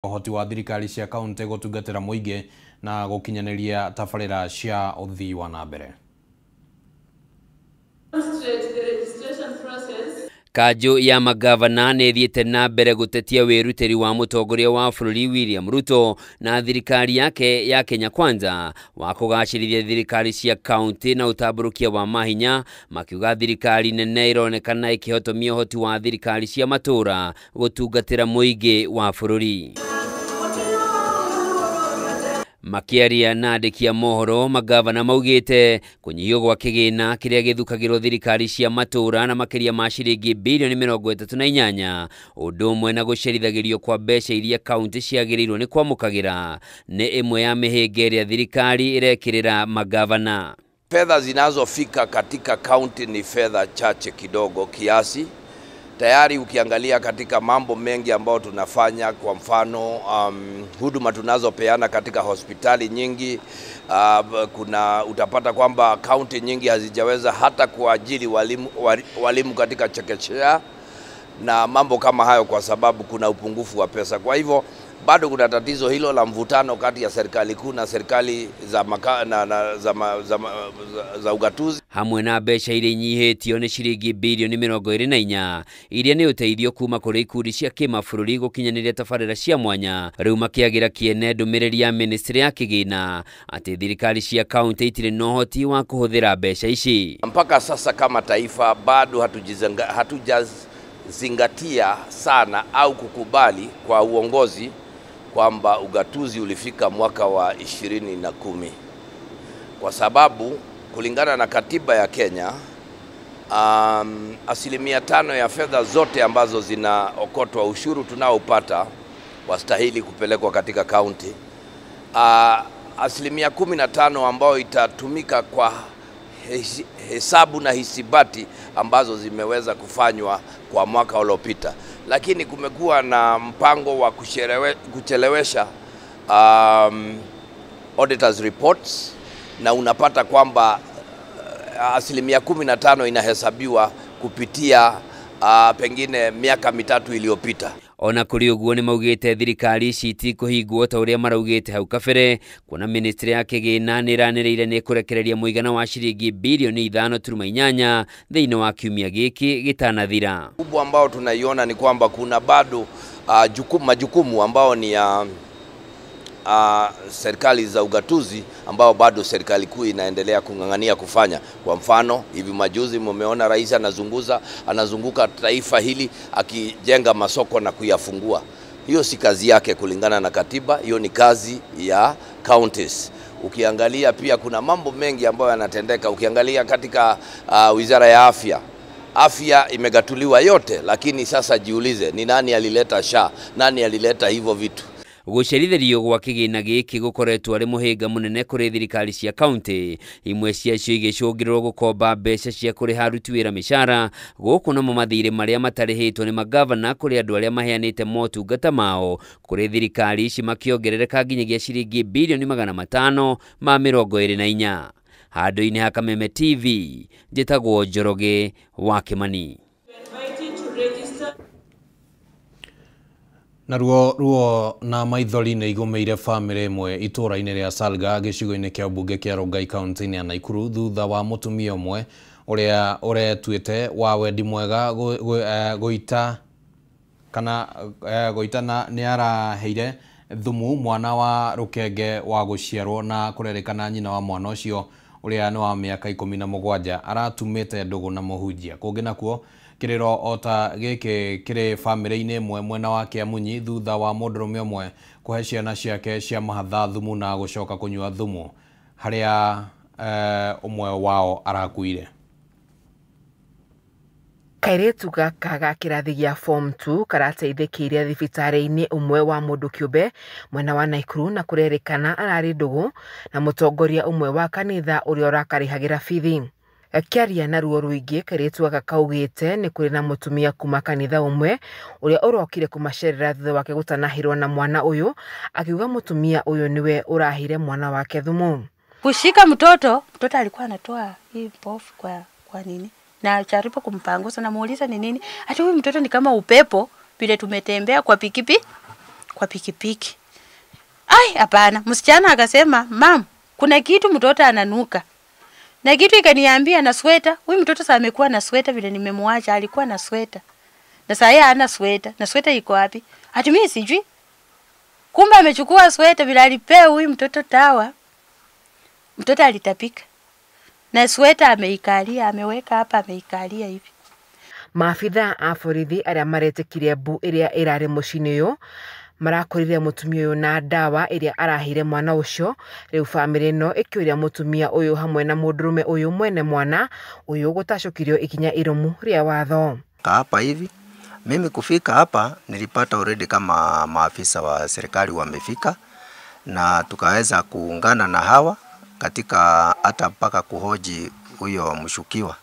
Ũhoti wa thirikari cia kaunti gũtungatĩra mũingĩ na gũkinyanĩria tabarĩra cia ũthii wa na mbere. Kanjũ ya magavana nĩ ĩthiĩte na mbere gũtetia wĩrutĩri wa mũtongoria wa bũrũri William Ruto na thirikari yake ya Kenya Kwanza wa kũgacĩrithia thirikari cia kaunti na ũtambũrũkia wa mahinya, makiuga thirikari nene ĩronekana ĩkĩhotomia ũhoti wa thirikari cia matũũra gũtungatĩra mũingĩ wa bũrũri. Makiaria na andĩki a mohoro, magavana maugĩte kũnyihio gwa kĩgĩna kĩrĩa gĩthukagĩrwo thirikari cia matũũra na makĩria ma ciringi bilioni 38, ũndũ ũmwe na gũcerithagĩrio kwa mbeca iria kaunti ciagĩrĩirwo nĩ kwamũkagĩra, nĩ ĩmwe ya mĩhĩnga ĩrĩa thirikari ĩrekĩrĩra magavana. Fedha zinazofika katika kaunti ni fedha chache kidogo kiasi. Tayari ukiangalia katika mambo mengi ambayo tunafanya, kwa mfano huduma tunazopeana katika hospitali nyingi, kuna utapata kwamba kaunti nyingi hazijaweza hata kuajiri walimu katika chekechea na mambo kama hayo, kwa sababu kuna upungufu wa pesa. Kwa hivyo bado kuna tatizo hilo la mvutano kati ya serikali kuu na serikali za maka, na, na, za, ma, za, ma, za, za ugatuzi. Hamwe na mbeca iria inyihĩtio nĩ ciringi bilioni 24 iria nĩ ũteithio kuma kũrĩ ikundi cia kĩmabũrũri gũkinyanĩria tabarĩra cia mwanya, rĩu makĩagĩra kĩene ndũmĩrĩri ya ministry ya kĩgĩna atĩ thirikari cia kaunti itirĩ na ũhoti wa kũhũthĩra mbeca ici. Mpaka sasa kama taifa bado hatujazingatia sana au kukubali kwa uongozi kwamba ugatuzi ulifika mwaka wa 2010, kwa sababu kulingana na katiba ya Kenya, 5% ya fedha zote ambazo zinaokotwa, ushuru tunaopata, wastahili kupelekwa katika kaunti. 15% ambayo itatumika kwa hesabu na hisibati ambazo zimeweza kufanywa kwa mwaka uliopita. Lakini kumekuwa na mpango wa kuchelewesha auditors reports, na unapata kwamba 15% inahesabiwa kupitia pengine miaka 3 iliyopita. Ona kũrĩ ũguo nĩ maugĩte thirikari ici itikũhingwo ta ũrĩa maraugĩte hau kabere, kuona ministry ya kĩgĩna nĩ ĩranĩrĩire nĩ ĩkũrekereria mũigana wa ciringi bilioni 5.8 thĩinĩ wa kiumia gĩkĩ gĩtanathira. Kubwa ambao tunaiona ni kwamba kuna bado majukumu ambao ni ya serikali za ugatuzi ambao bado serikali kuu inaendelea kung'ang'ania kufanya. Kwa mfano, hivi majuzi mumeona rais anazunguka taifa hili akijenga masoko na kuyafungua. Hiyo si kazi yake kulingana na katiba, hiyo ni kazi ya counties. Ukiangalia pia kuna mambo mengi ambayo yanatendeka. Ukiangalia katika wizara ya afya, afya imegatuliwa yote, lakini sasa jiulize ni nani alileta SHA, nani alileta hivyo vitu. Gũcerithĩrio gwa kĩgĩna gĩkĩ gũkoretwo arĩ mũhĩnga mũnene kũrĩ thirikari cia kaunti, imwe ciacio igĩcũngĩrĩrwo gũkomba mbeca cia kũrĩha aruti wĩra mĩcara, gũkũ namo mathirĩ marĩa matarĩhĩtwo nĩ magavana kũrĩ andũ arĩa maheanĩte motungata mao kũrĩ thirikari ici makĩongerereka nginyagia ciringi bilioni 524. Handũ-inĩ ha Kameme TV, njĩtagwo Njoroge wa Kĩmani. Na ruo ruo na maithori nĩ igũmĩire bamĩrĩ ĩmwe itũũra-inĩ rĩa Salga gĩcigo-inĩ kĩa mbunge kĩa Rongai kaunti-inĩ ya Nakuru, thutha wa mũtumia ũmwe ũrĩa ũretuĩte wa wendi mwega gũita kana gũita na nĩ araheire thumu mwana wa rũkenge wa gũciarwo, na kũrerĩkana nyina wa mwana ũcio ũrĩa nĩ wa mĩaka 17 aratumĩte ndũgũ na mũhunjia. Kũngĩ nakuo kĩrĩro o ta gĩkĩ kĩrĩ bamĩrĩ-inĩ ĩmwe mwena wa Kĩamunyi, thutha wa mũndũrũme ũmwe kũhe ciana ciake cia mahatha thumu na gũcoka kũnyua thumu harĩa ũmwe wao arakuire. Kairĩtu gaka ga kĩrathi gĩa form 2 karateithĩkĩire thibitarĩ-inĩ ũmwe wa mũndũ kĩũmbe mwena wa Nakuru, na kũrerĩkana ararĩ ndũgũ na mũtongoria ũmwe wa kanitha ũrĩa ũrakarĩhagĩra bithi. Akĩaria na ruo rũingĩ, kairĩtu gaka kaugĩte nĩ kũrĩ na mũtumia kuma kanitha ũmwe ũrĩa ũrokire kũmacerera thutha wake gũtanahĩrwo na mwana ũyũ, akiuga mũtumia ũyũ nĩwe ũraheire mwana wake thumu. Kushika mtoto, mtoto alikuwa anatoa hii pofu kwa nini? Na jaribu kumpangusa na muuliza ni nini? Ati huyu mtoto ni kama upepo vile tumetembea kwa kwa pikipiki. Ai, hapana. Msichana akasema, "Mam, kuna kitu mtoto ananuka." Na kitu ikaniambia na sweta. Huyu mtoto sasa amekuwa na sweta vile nimemwacha, alikuwa na sweta. Na sasa yeye hana sweta. Na sweta iko wapi? Ati mimi sijui. Kumbe amechukua sweta vile alipewa huyu mtoto tawa. Mtoto alitapika. Na sweta ameikalia, ameweka hapa, ameikalia hivi. Maabithaa a borithi arĩa maretĩkirie mbu ĩrĩa ĩrarĩ mũciĩ-inĩ ũyũ marakorire mũtumia ũyũ na ndawa ĩrĩa araheire mwana ũcio. Rĩu bamĩrĩ ĩno ĩkĩũria mũtumia ũyũ hamwe na mũndũrũme ũyũ mwene mwana ũyũ gũtacũkĩrio ikinya irũmu rĩa watho. Hapa hivi mimi kufika hapa nilipata already kama maafisa wa serikali wamefika, na tukaweza kuungana na hawa katika hata mpaka kuhoji huyo mshukiwa.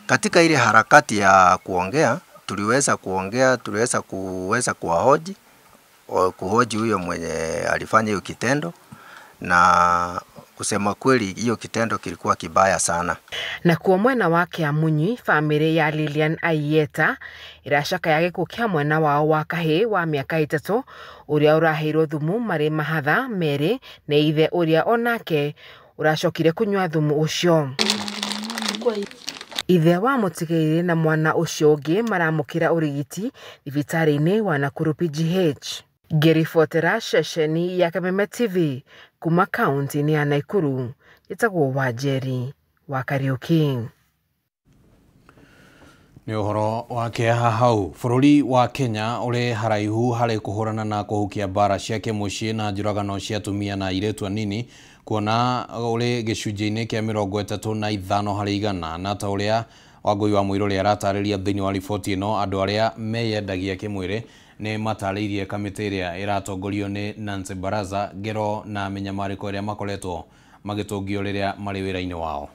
Katika ile harakati ya kuongea, tuliweza kuongea, tuliweza kuweza kuwahoji, kuhoji huyo mwenye alifanya hiyo kitendo, na kusema kweli hiyo kitendo kilikuwa kibaya sana. Na kuo mwena wa Kiamunyi, famĩlĩ ya Lilian Aieta ĩracakaya gĩkuũ kĩa mwana wao wa kahĩĩ wa mĩaka 3 ũrĩa ũraheirwo thumu marĩ mahatha merĩ nĩ ithe ũrĩa onake ũracokire kũnyua thumu ũcio. Ithe wa mũtigĩrĩre na mwana ũcio ũngĩ maramũkĩra ũrigiti thibitarĩ-inĩ wa Nakuru PGH. Ngĩribotera ceceni ya Kameme TV kuma kaunti-inĩ ya Nakuru, ĩtagwo Wanjeri wa Kariuki. Nĩ ũhoro wa kĩeha hau. Bũrũri wa Kenya ũrĩ haraihu harĩ kũhũrana na kũhukia mbara cia kĩmũciĩ na njũragano cia atumia na airĩtu anini, kuona ũrĩ gĩcunjĩ-inĩ kĩa 35 harĩ igana, na ta ũrĩa Wangũi wa Mũirũrĩ aratarĩria thĩinĩ wa riboti ĩno, andũ arĩa meyendagia kĩmwĩrĩ nĩ matarĩirie kamĩtĩ ĩrĩa ĩratongorio nĩ Nancy Baraza ngero na mĩnyamarĩko ĩrĩa makoretwo magĩtũngio rĩrĩa marĩ wĩra-inĩ wao.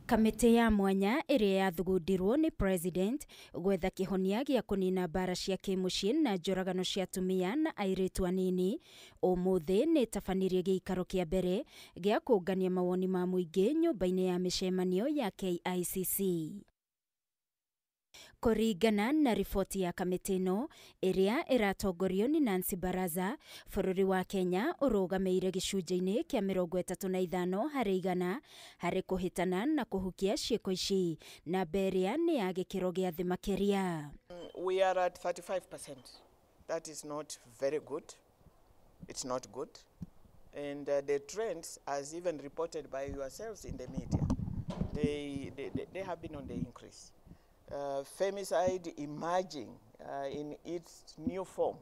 Kamĩtĩ ya mwanya ĩrĩa yathugundirwo nĩ president gwetha kĩhonia gĩa kũnina mbara cia kĩmũciĩ na njũragano cia atumia na airĩtu anini ũmũthĩ nĩ ĩtabanirie gĩikaro kĩa mbere gĩa kũngania mawoni ma mũingĩ nyũmba-inĩ ya mĩcemanio ya KICC. Kũringana na riboti ya kamĩtĩ ĩno ĩrĩa ĩratongorio nĩ Nancy Baraza, bũrũri wa Kenya ũrũgamĩire gĩcunjĩ-inĩ kĩa 35 harĩ igana harĩ kũhĩtana na kũhukia ciĩko ici, na ĩrĩa nĩ ya gĩkĩro gĩa thĩ makĩria. We are at 35%. That is not very good. It's not good. And the trends, as even reported by yourselves in the media, they have been on the increase. Femicide emerging in its new form.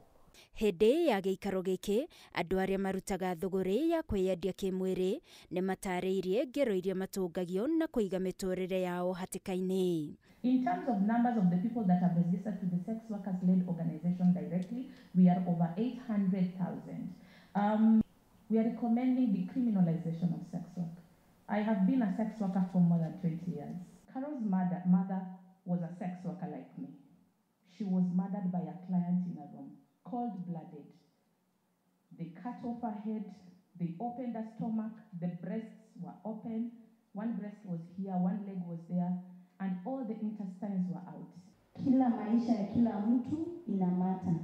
Hĩndĩ ya gĩikaro gĩkĩ, andũ arĩa marutaga thũgũrĩ ya kwĩyendia kĩmwĩrĩ nĩ matarĩirie ngero iria matũngagio na kũiga mĩtũrĩre yao hatĩka-inĩ. In terms of numbers of the people that have registered to the sex workers-led organization directly, we are over 800,000. We are recommending decriminalization of sex work. I have been a sex worker for more than 20 years. Carol's mother was a sex worker like me. She was murdered by a client in a room, cold-blooded. They cut off her head, they opened her stomach, the breasts were open, one breast was here, one leg was there, and all the intestines were out. Kila maisha ya kila mtu ina matter.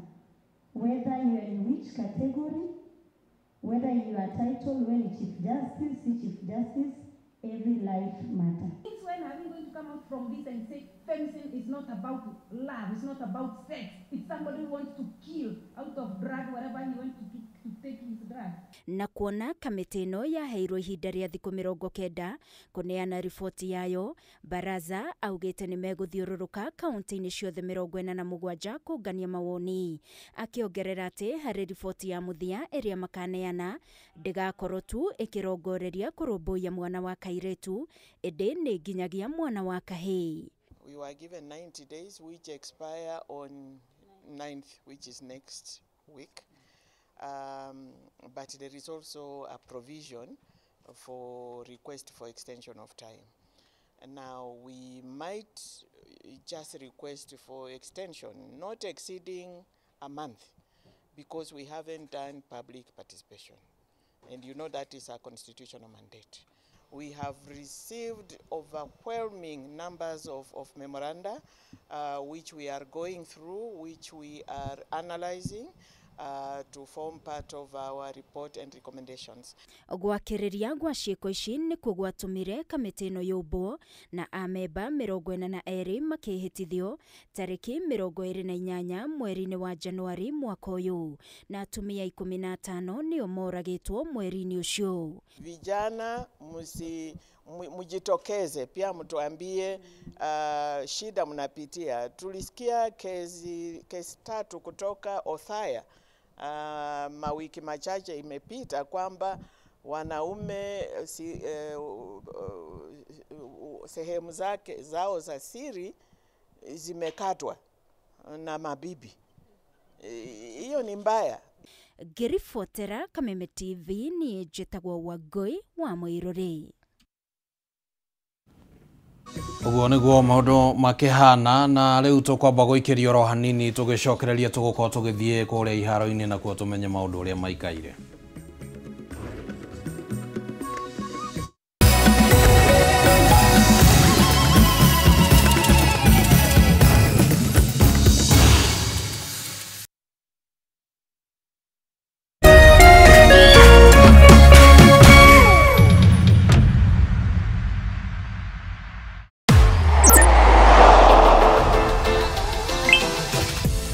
Whether you are in which category, whether you are titled, when Chief Justice, Chief Justice, every life matters. When are we going to come out from this and say feminism is not about love, it's not about sex, it's somebody who wants to kill out of drug, whatever he wants to take his drug. Na kuona kamĩtĩ ĩno yaheirwo ihinda rĩa thikũ 90 kũneana riboti yayo, Baraza augĩte nĩ megũthiũrũrũka kaunti-inĩ ciothe 47 kũngania mawoni, akĩongerera atĩ harĩ riboti ya mũthia ĩrĩa makaneana ndĩgakorwo tu ĩkĩrongoreria kũrũmbũiya mwana wa kairĩtu, ĩndĩ nĩ nginyagia mwana wa kahĩĩ. We were given 90 days, which expire on 9th, which is next week. But there is also a provision for request for extension of time. And now we might just request for extension, not exceeding a month, because we haven't done public participation. And you know that is our constitutional mandate. We have received overwhelming numbers of memoranda, which we are going through, which we are analyzing to form part of our report and recommendations. Gwakĩrĩria gwa ciĩko ici nĩkuo gwatũmire kamĩtĩ ĩno yũmbwo na amemba 42 makĩhĩtithio tarĩki 28 mweri-inĩ wa Januari mwaka ũyũ, na atumia 15 nĩo moragĩtwo mweri-inĩ ũcio. Vijana mjitokeze pia mtuambie shida mnapitia. Tulisikia kesi 3 kutoka Othaya mawiki machache imepita kwamba wanaume sehemu zake zao za siri zimekatwa na mabibi. Hiyo ni mbaya. Ngĩribotera Kameme TV ni njĩtagwo Wangũi wa Mũirũrĩ. Ũguo nĩguo maũndũ makĩhana, na rĩu tũkwamba gũikĩria oro hanini tũgĩcokereria tũgũkorwo tũgĩthiĩ kũrĩa iharo-inĩ nakuo tũmenye maũndũ ũrĩa maikaire.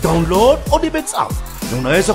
Download Odibets app na unaweza